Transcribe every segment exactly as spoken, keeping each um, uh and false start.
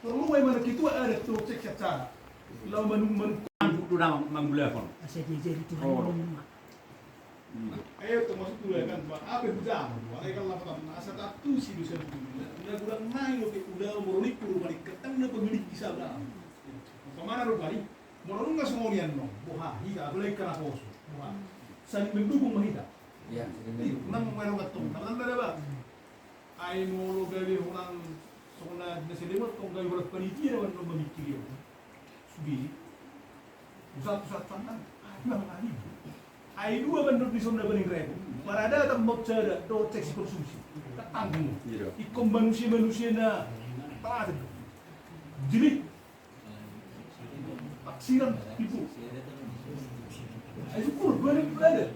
Porlu ma i manang ketua adat dohot seksi acara. Laho manung manung. Manang tu na mangulahon. Asa dia jadi Tuhan. Ayo, termasuk tu kan, apa yang hujaman, wahai kan lapatan, asa tatu si dosa tu. Na gurang nai oke ulaon, molo ni puru balik ketang na pemilik di sana. Umpamana rupani, molo nunga songon i annon, boha hita, apalagi kanaposo, boha. Saling mendukung ma hita. Iya, saling mendukung. Nang melo ngatong, nang tanda da ba. Ai molo gabe holan songon na sede ma tong gabe holan panitia na mandok mamikiri on. Sude. Pusat-pusat pangan. Ai dua ma tadi. Ai dua mandok di songon na paling repo. Paradatan maup sada dohot seksi konsumsi. Tatanggung. Iya. Ingkon manusia-manusia na taat. Jadi Paksiran, tipu. Ai syukur, dua ribu berada.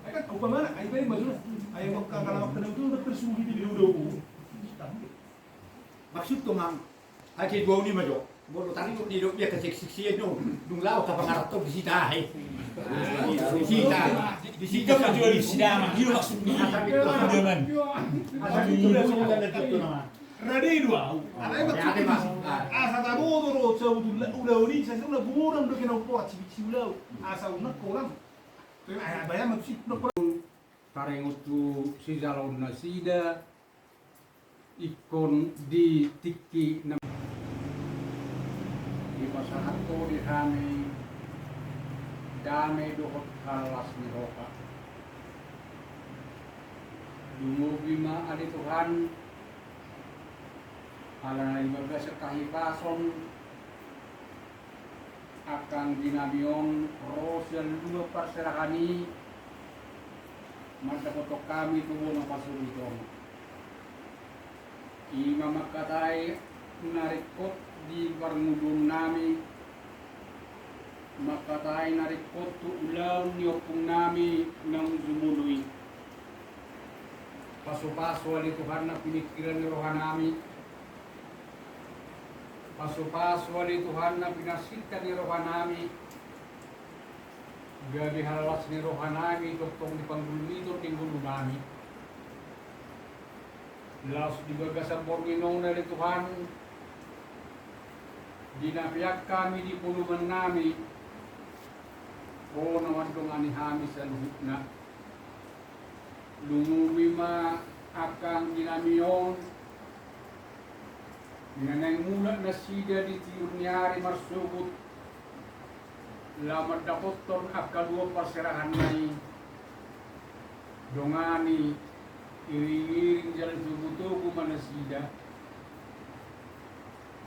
Ai kan, umpamana, ai baik maksudna. Ai waktu kalau waktu itu udah tersuruh di dia udah. Maksud tuh, Mang. Ai ke dua uni majo. Bolo tadi kok di dok dia kecek siksi itu. Dung lawan ke pangarat tuh di sita, he. Di sita. Di sita kan jual di sita, Mang. Itu maksudnya. Asal itu, asal itu, asal itu, asal itu, nama. Rade do au. Alai maksudna asa taboto do sabutulla ulaon i, sai songon na godang do kena umpora si ulaon. Asa unang kolang. Bayan ma tusi. Taringot tu sijaloon nasida ingkon di tingki na. Dipasahat Ho di hami dame dohot hallas ni roha. Lumobi ma ale Tuhan, ala na di bagasan hahipason angka anggi nami on ro sian lua parserahan i, mandapothon hami tu bona pasogit on. I ma mangkatai na ringkot di parngoluon nami, mangkatai na ringkot tu ulaon ni ompung nami naung jumolo i. Pasupasu ale Tuhan na pingkiran ni roha nami. Pasupasu ale Tuhan na pinarsinta ni roha nami. Gabe hallas ni roha nami tongtong di panggulmiton ni ngolu nami. Laos di bagasan borngin on ale Tuhan, di na peak hami di podoman nami, Ho na mandongani hami saluhutna. Lumobi ma angka anggi nami on, na naeng mulak nasida di tiur ni ari marsogot, laho mandapothon angka dua parserahanna i. Dongani, iring-iring jala togu-togu ma nasida.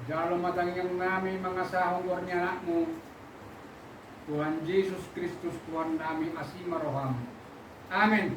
Jalo ma tangiang nami mangasahon goar ni Anakmu, Tuhan Jesus Kristus Tuhan nami, asi ma roham. Amen.